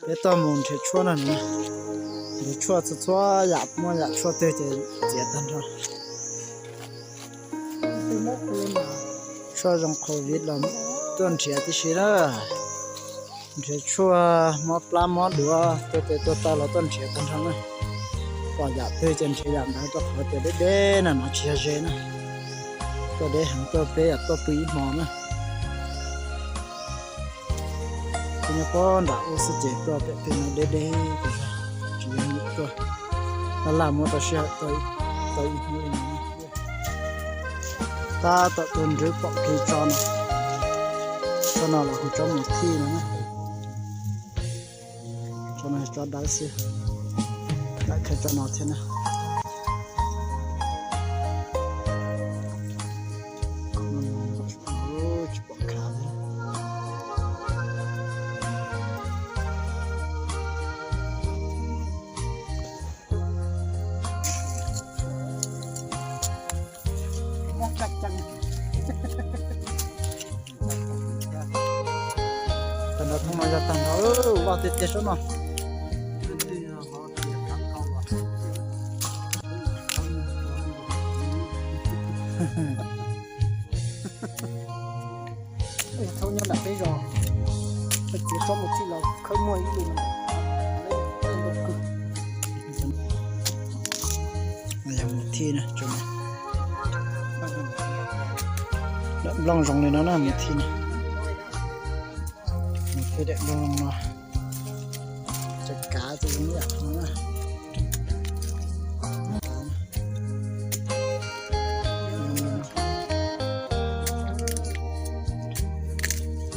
Peb tuaj mus nrhiav tshuaj na, nrhiav tshuaj txhua txhua yam, muaj yam tshuaj twg ces txiav tag nrho. Tshuaj zoo covid los tuaj nrhiav tib si na. Nrhiav tshuaj mob plab mob duav, tuaj tes tuaj taw los tuaj nrhiav tag nrho na. Pom yam twg ces nrhiav yam ntawd rau qhov tias deb deb na, no tsis yog ze na. Tuaj deb heev, tuaj peb yam tuaj pw ib hmo na. Kuv nyob pob nram ub xwb ces tuaj pem tej no deb deb, tsis yog tuaj laj laj muab tau sij hawm tau ib hnub li no. Tab tom tuaj nrhiav pom kiag tsob no, tsob no los hu tsob mus thij no na. Tsob no tsob dawb xwb, dawb kawg tsob no thiab na. Tsis pom khav li. Tag nrho thoob no yog tag nrho, vaj tiag tiag sab no. Thaum nyob nram peb zos, txiav tsob mus thij los khawb muaj ib lub. Yog mus thij na, daim nplooj zoo li no na, mus thij na. Mus thij daim nplooj zoo no. Cov kav ces zoo ib yam qhov no na.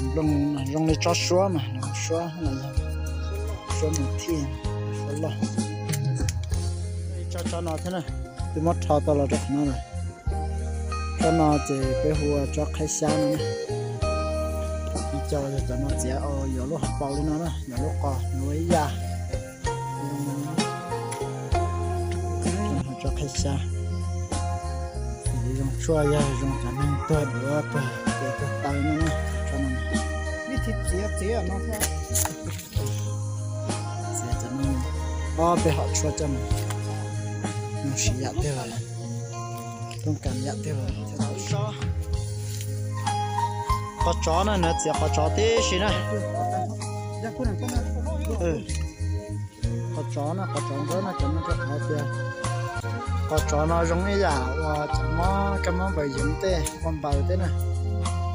Nplooj zoo li tsob suab mas, suab no yog suab mus thij, suab loj. Tsob, tsob no thiab na, twb muab rho tau los rau qhov no lawm. Tsob no ces peb hu ua tsob qhaib xyab no na. Ib co yog cov no txiav yuav lub hauv paus li no na, yuav lub qos yuav ib yam. Tsob qhaib xyab, zoo tshuaj yog zoo cov neeg tuag duav tuag tes tuag taw no na. Tsob no, vib thi txiav txiav no thiab. Txiav cov no, ob peb hom tshuaj coj mus, mus siv yam twg los, toob kas yam twg los thiab. Qos tsov na, nws txiav qos tsov tib si na. Qos tsov na, qos tsov nkawd no, cov no rau qhov tias qos tsov no zoo ib yam uas cov mob kab mob npaws yoov tej, ua npaws tej na,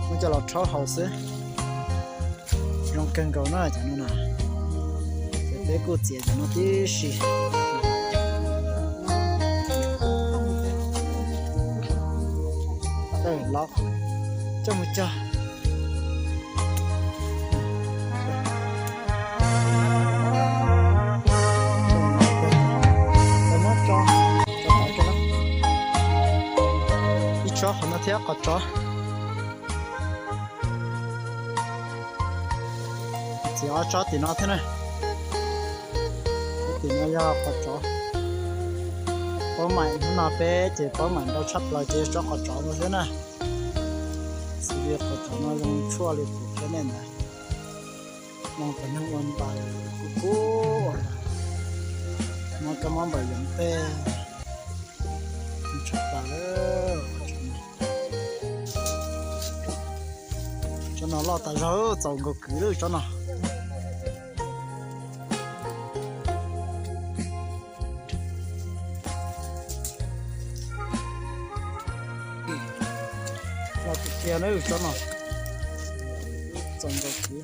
muab coj los rhaub haus xwb. Zoo kawg nkaus na cov no na. Ces peb kuj txiav cov no tib si. Los coj mus cog. Ib tsob qhov no thiab qos tsov. Txiav ob tsob tim no thiab na. Tim no yog qos tsov. Paub maim hnub no peb ces paub maim ntau tshaj plaws ces tsob qos tsov no xwb na. Xws li qos tsov no zoo tshuaj li kuv qhia nej ntawd, no cov neeg ua npaws kub kub, mob kab mob npaws yoov tej, zoo tshaj plaws. Tsob no loj tas zog, txaus nkaus kwv lawm tsob no. Loj tiag tiag na tsob no, txaus nkaus kwv.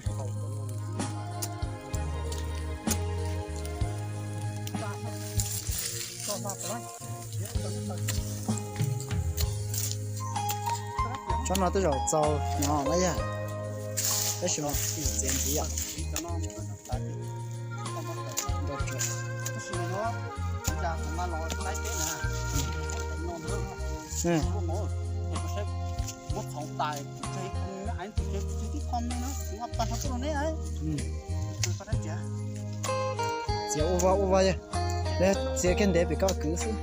Tsob no tej zaum txaus no na yog, tab sis mas txiav ntxiv yom. Txiav ua vaj ua vaj, txiav kiag ntev pem koj kwv xwb.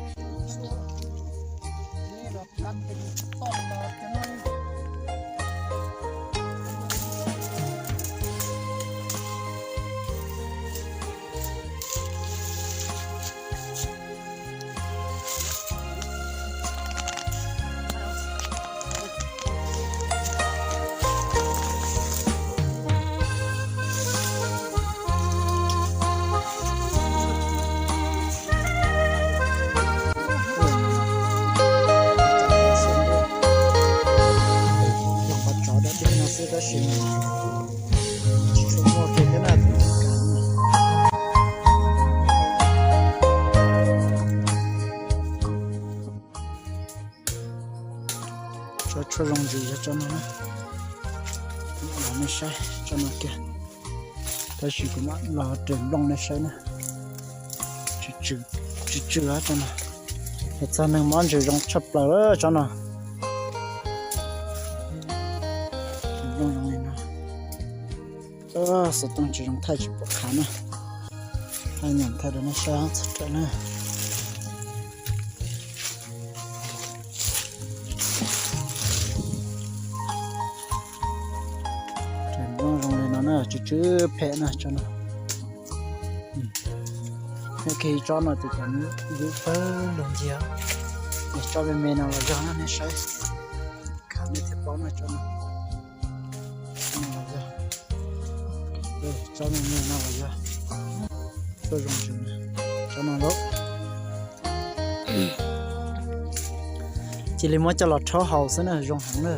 Tsob zoo ntsws yog tsob no na. Nej saib tsob no kiag. Tab sis kuv mam los rau nplooj nej saib na. Tsw tsw tsob no. Yog txog neeg mob ntsws zoo tshaj plaws tsob no. Nplooj zoo li no. Xov tooj tsis zoo thaij tsis pom qhov na. Thaij nyem thaij rau nej saib txog rawm na. Nplooj zoo li no na, tsw tsw phem na tsob no. Yog kiag ib tsob no ces cov yub pawg lug nciag. Tsob me me no los yog na, nej saib. Khav nej thiaj paub na tsob no. Tsob no los yog, tsob me me no los yog tsob zoo ntsws, tsob no lauj. Cia li muab coj los rhaub haus xwb na, zoo heev na.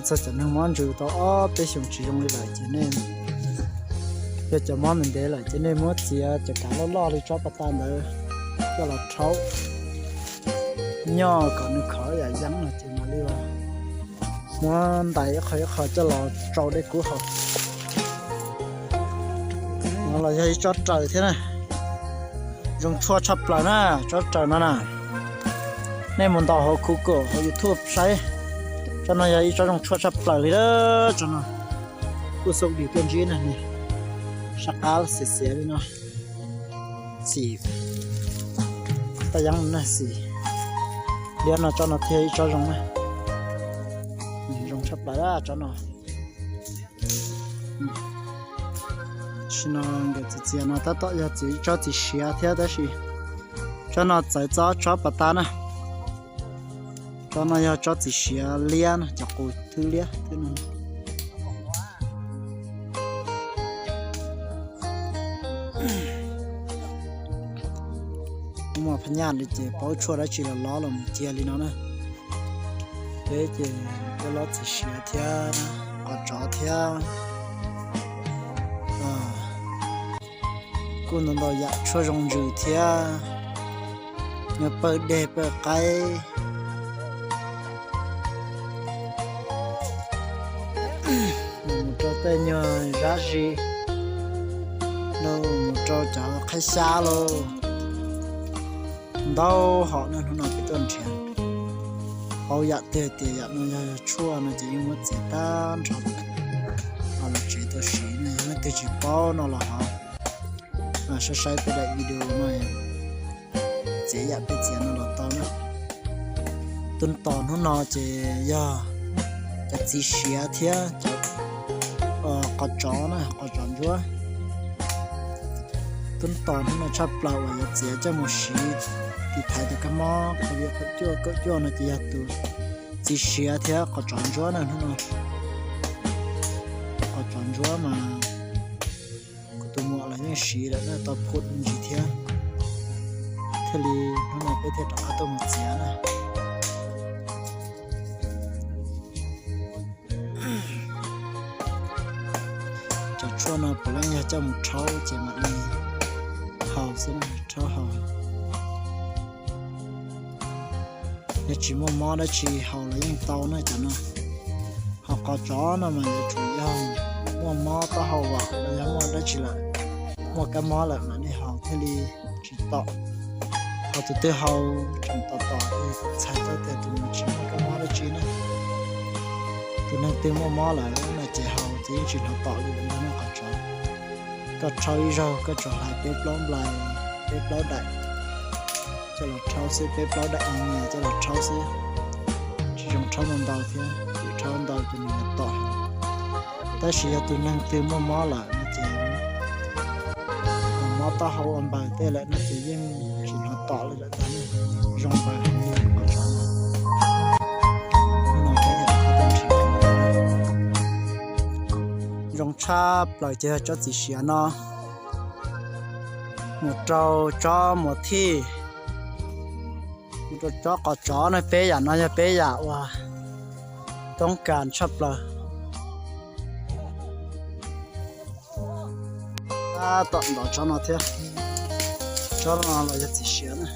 Txog cov neeg mob ntsws tau ob peb xyoos tsis zoo li lawm ces nej, yog cov mob ntev ntev lawm ces nej muab txiav cov kav loj loj li tsob pas tas ntawd coj los rhaub nyoj kom nws khov yam yeeb no ces mam li muab ntais ib qho ib qho coj los tsau dej kub haus. No los yog ib tsob raws thiab na. Zoo tshuaj tshaj plaws na, tsob raws no na. Nej mus ntaus hauv Google hauv YouTube saib. Tsob no yog ib tsob zoo tshuaj tshaj plaws li. Tsob no kuj xoo dim tuaj ntsib na, sab qab xiav xiav li no. Xim tab yeeb na, xim liab no, tsob no thiaj ib tsob zoo na. Zoo tshaj plaws tsob no. Tam sim no nkawd txiav txiav no tab tom yog txiav tsob txiv siav thiab tab sis tsob no txawv txob tsob pas tas na. Tsob no yog tsob txiv siav liab na, cov qus thwb liab thwb no. Muaj phab nyaj li ces paub tshuaj dab tsi los lov los mus cia li no na. Peb ces peb lov txiv siav thiab qos tsov thiab. Kuj ntau ntau yam tshuaj zoo ntsws thiab, nyuag pawg deg pawg qaib, mus rau tej nyuag zab zis, los mus rau cov qhaib xyab lauj, ntau hom na. Hnub no peb tuaj nrhiav, paub yam twg tias yam no yog tshuaj no ces yeej muab txiav tag nrho los tsev tau siv na. Yog leej twg tsis paub no los ho saib saib peb daim video no, txiav yam peb txiav no los tau na. Tub tos hnub no ces yog cov txiv siav thiab cov qos tsov na, qos tsov ntsuab. Tub tos hnub no tshaj plaws uas yuav txiav coj mus siv tiv thaiv tus kab mob COVID kaum cuaj kaum cuaj no ces yog tus txiv siav thiab qos tsov ntsuab na hnub no. Qos tsov ntsuab mas kuv tus muam los yeej siv lawm na, tau phum ntsis thiab, thiaj li hnub no peb thiaj rov qab tuaj mus txiav na. Cov tshuaj no puav leej yog coj mus rhaub ces mam li haus xwb, rhaub haus. Yog tsis muaj mob dab tsi haus los yeej tau na cov no. Ho qos tsov no mas yuav tsum yog muaj mob taub hau vam los yog muaj dab tsi lawm, muaj kab mob lawm mam li haus thiaj li tsis tom. Ho tus twg haus tseem tom tom ces txhais tau tias tus mus tsis muaj kab mob dab tsi na. Tus neeg twg muaj mob lawm no ces haus ces yeej tsis hnov tom li lawm no qos tsov. Koj rhaub ib zaug koj tsuas hlais peb plaub nplais, peb plaub daim coj los rhaub xwb, peb plaub daim ib nyias coj los rhaub xwb. Tsis zoo rhaub ntau ntau thiab, yus rhaub ntau ces nws yuav tom. Tab sis yog tus neeg twg muaj mob lawm no ces, mob taub hau ua npaws tej lawm no ces yeej tsis hnov tom li lawm ntag. Zoo npaws heev li qos tsov no. Zoo tshaj plaws ces yog tsob txiv siav no, mus rau tsob muas thij, mus rau tsob qos tsov no, peb yam no yog peb yam uas toob kas tshaj plaws. Tab tom ntov tsob no thiab, tsob no los yog txiv siav na.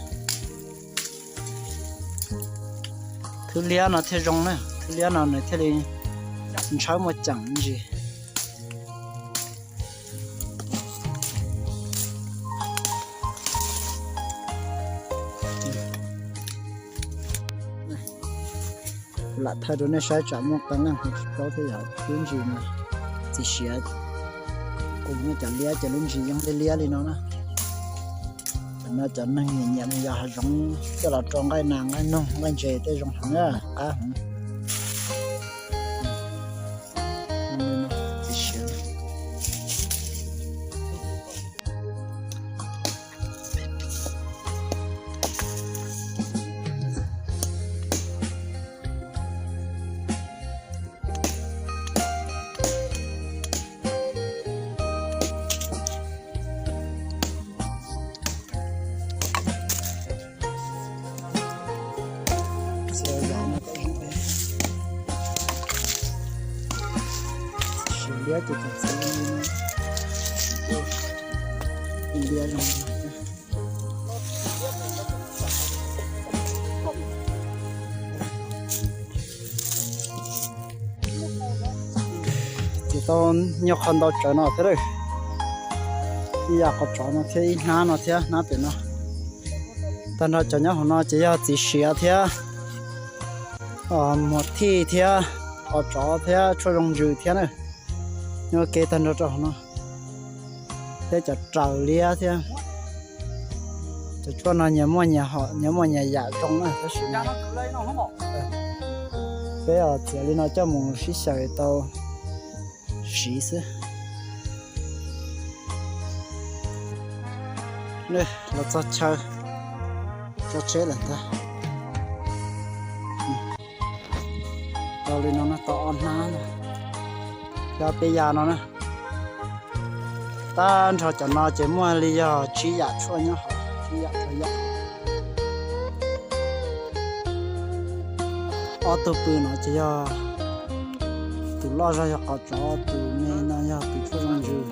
Tus liab no thiaj zoo na, tus liab no nws thiaj li ntshawb muaj ceem ntsis. Lam thaij rau nej saib tsam muaj qee leej hu tsis paub thiab yog lub ntsis no txiv siav. Kuv muaj cov liab ces lub ntsis yeej liab liab li no na. Cov no cov neeg nyiam nyiam mus yos hav zoov coj los rau nqaij nas nqaij noog nqaij ntses tej zoo heev na, qab heev. Txiv siav. Siav liab ces txiv liab zoo. Ces tau nyuag qhov ntau tsawv no thiab lawm. Ib yam qhov tsov no thiab ib hnab no thiab hnab pem no. Tag nrho cov nyob hauv no ces yog txiv siav thiab muag thij thiab qhov tsov thiab tshuaj zoo ntsws thiab na. Nyob kev tag nrho rau hauv no thiab cov raws liab thiab. Cov tshuaj no nyias muaj nyias hom nyias muaj nyias yam zoo na tab sis peb txiav li no coj mus sib xyaw tau siv xwb. Los txog chaw, txog tsheb lawm ntag. Tau li no na, tau ob hnab no, yog peb ya no na. Tag nrho cov no ces muaj li yog tsib yam tshuaj nyob hauv, tsib yam rau yam. Ob tug pw no ces yog tus loj zog yog qhov tsov, tus me no yog tus tshuaj zoo ntsws.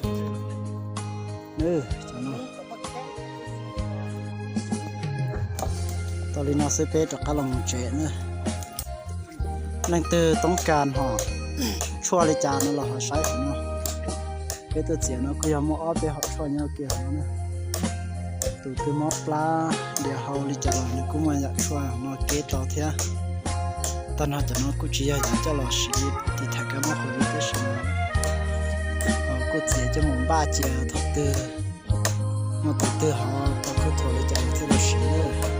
Tau li no xwb peb rov qab los mus tsev na. Leej twg toob kas hom tshuaj li cas no los ho saib hauv no. Peb tuaj txiav no kuj yog muaj ob peb hom tshuaj nyob kiag hauv no na. Tus twg mob plab diav hau li cas los nws kuj muaj yam tshuaj no keb tau thiab. Tag nrho cov no kuj tsis yog yus coj los siv tiv thaiv kab mob hauv li tab sis kuj txiav coj mus npaj cia thaum twg muaj tus twg ho tau khaub thuas li cas thiaj li siv.